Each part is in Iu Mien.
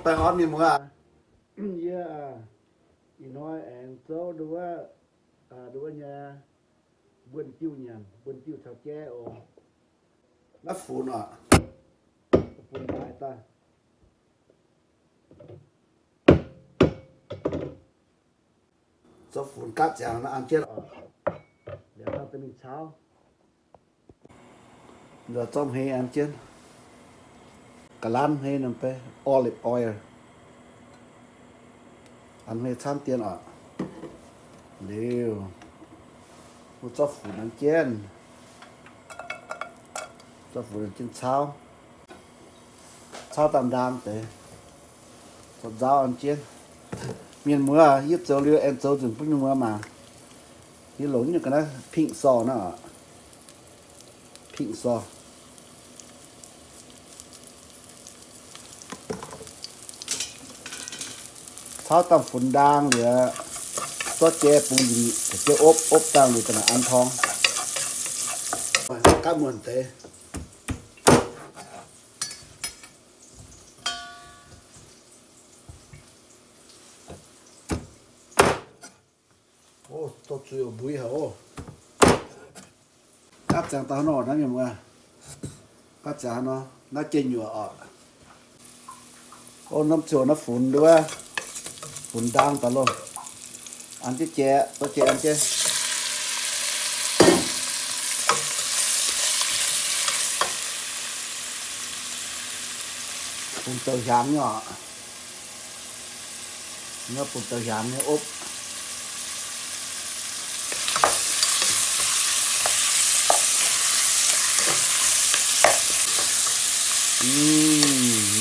Baengh orn mienh muoz, yie ih hnoi aengx zouv nduov, nduov nyei mbuonx-diuh nyanc, mbuonx-diuh caux jai oc. Naaiv funx oc, funx daaih daaih. Zoux funx gaatv ziangx naaiv an jienv oc. Liuz hnangv deix mingh cauv. Nzuonx zorqv hmei an jienv, ga'lanv hmei nor, olive oil, an hmei camv dien oc. Liuz, mbuo zorqv funx an jienv, zorqv funx an jienv cauv, cauv dangh ndaang deix, zorqv nzauv an jienv. Mienh muoz, yie zoux liuz aengx zoux nzunc bun mienh muoz mangc. Yie longc nyei ga'naaiv pink sauce naaiv oc. Pink sauce. Cauv dangh funx ndaang liuz, zorqv jai bungx njiec, caux jienv opv, opv dangh liuz da'naaic an torng. Gaatv muonc deix. O, dorh zuiz oc, mbuix haic oc. Gaatv ziangx daaih hnangv nor naaiv mienh muoz. Gaatv ziangx hnangv nor, naaiv jiex nyuoqc oc. O, norm ziouc naaiv funx nduov, funx ndaang daaih loh. An jienv jai, zorqv jai an jienv. Bungx douz hiaangx nyei oc. Bungx douz hiaangx nyei opv.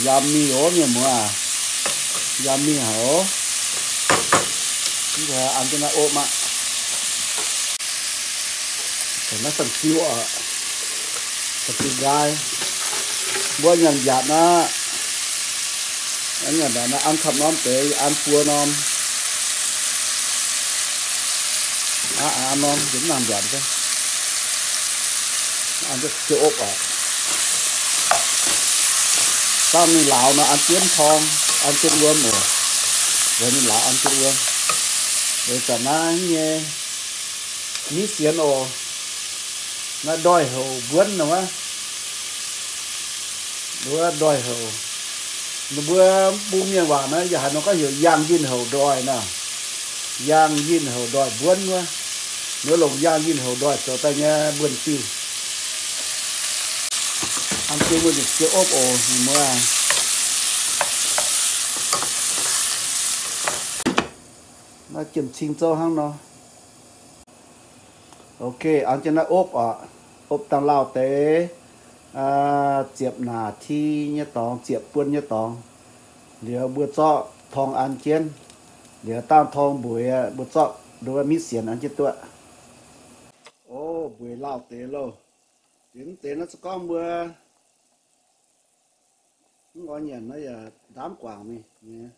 Yummy oc mienh muoz aac. Yummy haic oc. Mv baac an jienv naaiv opv aqv. Naaiv fanh diuv oc. Fanh diuv nqaai. Mbuo nyanc mbiaatc naaiv, nyanc mbiaatc naaiv an camv norm deix, an buo norm. Aqv, an norm, yietc mv nangc mbiaatc, an jienv opv oc. Dangh ninh lauz nor an jienv torng, an jienv wuom oc. Weic ninh lauz an jienv wuom. Weic zanc naaiv nyei miv sienx oc. Naaiv ndoih houc mbuonv nor wuov. Wuov ndoih houc. Ninh mbuo bung mienh waac naaiv yaac haaix nor gorngv heuc yangh yinh houc ndoih nor. Yangh yinh houc ndoih mbuonv wuov. Ninh longc yangh yinh houc ndoih zoux daaih nyei mbuonx-diuh. An jienv wuov nzengc jienv opv oc, ninh mbuo. Naaiv jiem-cing zouv hnangv nor. Ok, an jienv naaiv opv oc. Opv dangh lauh deix, ziepc naaic ti nyei dorngx, ziepc buon nyei dorngx. Liuz mbuo zorqv torng an jienv. Liuz dangh torng mbueiz, mbuo zorqv nduov miv sienx an jienv duqv. O, mbueiz lauh deix loh. Deix mv deix naaiv se gorngv mbuo mv oix nyanc naaiv yaac ndaamv guangc mingh nyei.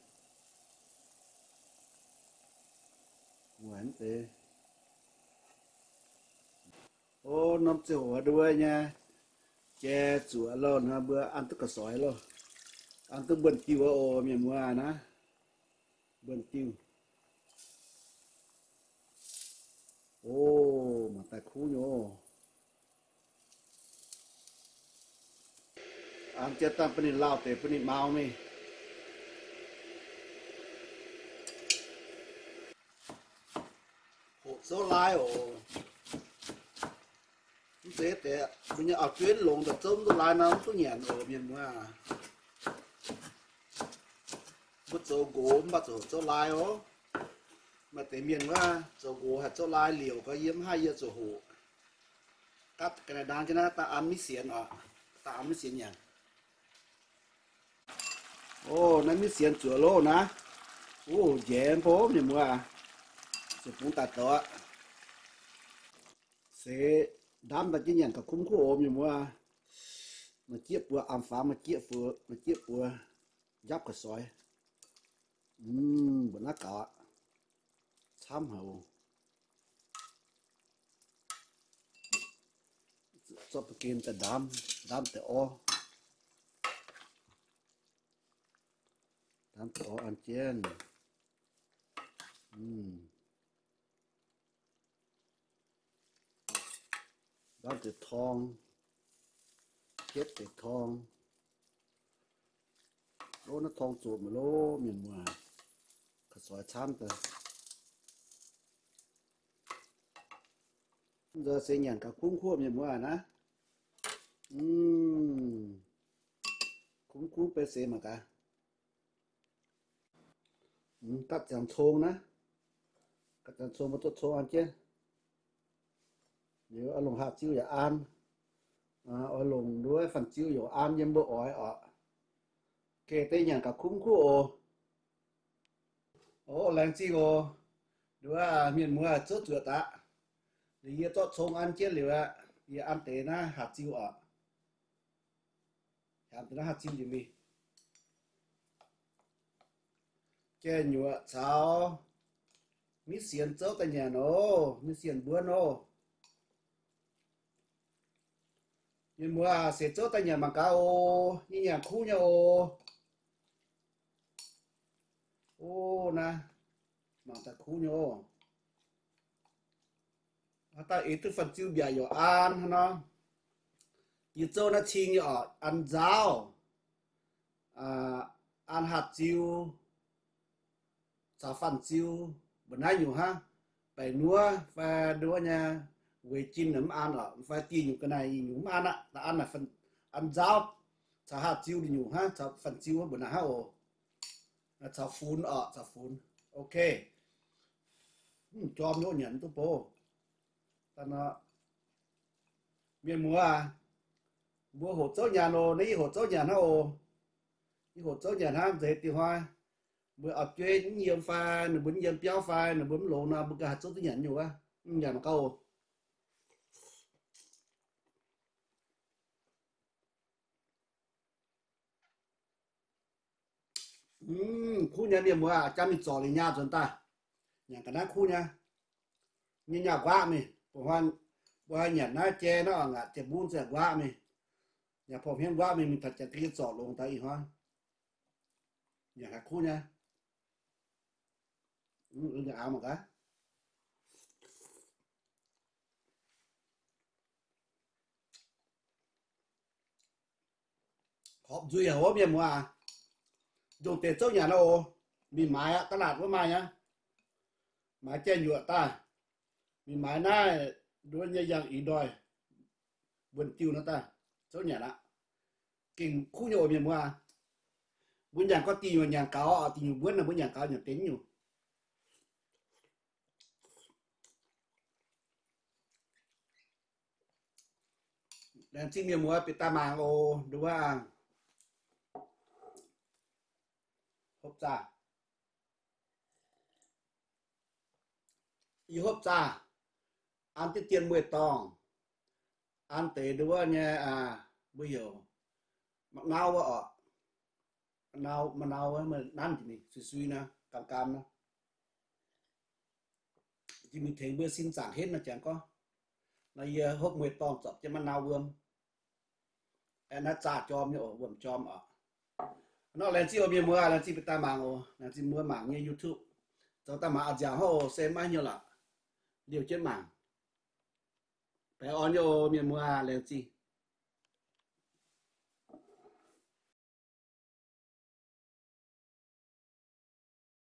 Mv deix. O, norm ziangh hoc nduov nyei, jai zuoqc loh, mbuo an duqv ga'soix loh. An duqv mbuonx-diuh oc, mienh muoz naaiv. Mbuonx-diuh. O, mangc daaih kuv nyei oc. An jienv dangh bun ninh lauh deix bun ninh mau mingh. Hoqc zouv lai oc. Mv zeiz deix mbuo nyei auv-jueiv longx daaih zouv mv duqv lai nor mv duqv nyanc oc, mienh muoz. Mbuo zoux nqox mv baac zoux zouv lai oc. Maaih deix mienh wuov zoux nqox haih zouv lai liouc gau, yie mv haih, yie zuqc hoqc. Gapv ga'naaiv ndaang jienv naaiv dangh an miv sienx oc. Dangh an miv sienx nyanc. O, naaiv miv sienx zuoqc loh naaiv. O, njaeix mv baac mienh muoz, zuqc bungx daaih doqc aqv. Se ndaamv daaih jienv nyanc gauh kumv kuv oc, mienh muoz. Maaih jieqv buoz, am fangx maaih jieqv buoz, maaih jieqv buoz, njapv ga'soix. Mbuoqc naaiv gaux aqv. Camv haic oc. Zorqv ba'gen daaih ndaamv, ndaamv deix orv. Camv corc an jienv. Ndanv deix torng, jietv deix torng. Lov naaiv torng zoqc maiv lov, mienh muoz, ka soix camv daaih. Nzoih se nyanc gauh kungv kuv, mienh muoz naaiv. Kungv kungv beiv seix mangc gaax. Gatv ziangx cong naaiv, gatv ziangx cong mbuo zorqv cong an jienv. Liuz oix longc haax ziu yaac an, oix longc nduov fanh ziu yaac an yiem mbuo oix oc. Geh deix nyanc gauh kungv kuv oc. Oc, laengz zingh oc. Nduov mienh muoz zouv zuoqc daqv. Liuz yie zorqv cong an jienv liuz aqv, yie an deix naaiv haax ziu oc. Haax ziu mingh. Jai nyuoqc caux miv sienx zouv daaih nyanc oc, miv sienx mbuonv oc. Mienh muoz, seix zouv daaih nyanc mangc gaax oc. Yie nyanc kuv nyei oc. O, naaiv mangc daaih kuv nyei oc. Haaix dauh eix duqv fanh ziu mbiaauc yaac an hnangv nor. Yie zouv naaiv cing nyei oc, an nzaauv, an haax ziu, caux fanh ziu, mbuo naaiv nyungc hnangv. Baeqc nuov fai nduov nyei, weic jin mv an oc, fai dieh nyungc ga'naaiv nyungc mv an aqv. Da'an naaic an nzaauv caux haax ziu nyungc hnangv, caux fanh ziu mbuo naaic hnangv oc. Caux funx oc, caux funx. Ok. Jorm nyei nyanc duqv bouc. Da'nor, mienh muoz, mbuo hoqc zouv nyanc oc. Naaiv yie hoqc zouv nyanc hnangv oc. Yie hoqc zouv nyanc hnangv nzeix diuh hnoi. Mbuo auv-jueiv mv yiem fai, ninh mbuo mv yiem biauv fai, ninh mbuo mv longx nor, mbuo ganh haih zouv duqv nyanc nyei wuov. Mv nyanc gauh oc. Kuv nyei mienh muoz, jangx mingh zorc liuz nyaah nzuonx daaih. Nyanc ga'naaiv kuv nyei. Nyei nyaah nquaqv mingh. Mbuo hnoi nyanc naaiv jai naaiv ngaatc jiex mbungv ziangh nquaqv mingh. Nyanc porv hmien nquaqv mingh, mingh taux janx ga'yie zorc longx daaih ih hnoi. Nyanc ga'naaiv kuv nyei. Aav mangc gaax. Horpc nzuih haic wuov mienh muoz aac. Ndongc deix zouv nyanc nor oc. Mingh maaiz aqv, ตลาด wuov maaih nyei. Maaiz jai nyuoqc daaih. Mingh maaiz naaiv nduov nyei yangh ih ndoih, mbuonx diuh nor daaih zouv nyanc aqv. Gengh kuv nyei oc mienh muoz aac. Mbuo nyanc gorqv dih nyuoqc nyanc gaux oc, dih nyuoqc mbuonv nor mbuo nyanc gaux nyanc benx nyungc. Laengz zingh mienh muoz bieqc daaih mangc oc, nduov aac. Hopv zaah. Yie hopv zaah, an diqv dien mueiz-dorngh, an deix nduov nyei, mbuo heuc ma'nauv wuov oc. Ma'nauv, ma'nauv wuov, nanv jiex mingh sui-sui nor, gaam gaam nor. Jiex mingh tengx mbuo sin zaangc henv nor jangx gorngv. Nor yie hopv mueiz-dorngh zorpc jienv ma'nauv wuom. Aeqv, naaiv zaah jorm nyei oc, wuom jorm oc. Nor laengz zingh oc mienh muoz, laengz zingh bieqc daaih mangc oc, laengz zingh mbuo mangc nyei YouTube. Zoux daaih mangc a'nziaauc hnangv oc, se maiv hnyouv lorqc. Liouh jienv mangc. Baengh orn nyei oc mienh muoz, laengz zingh.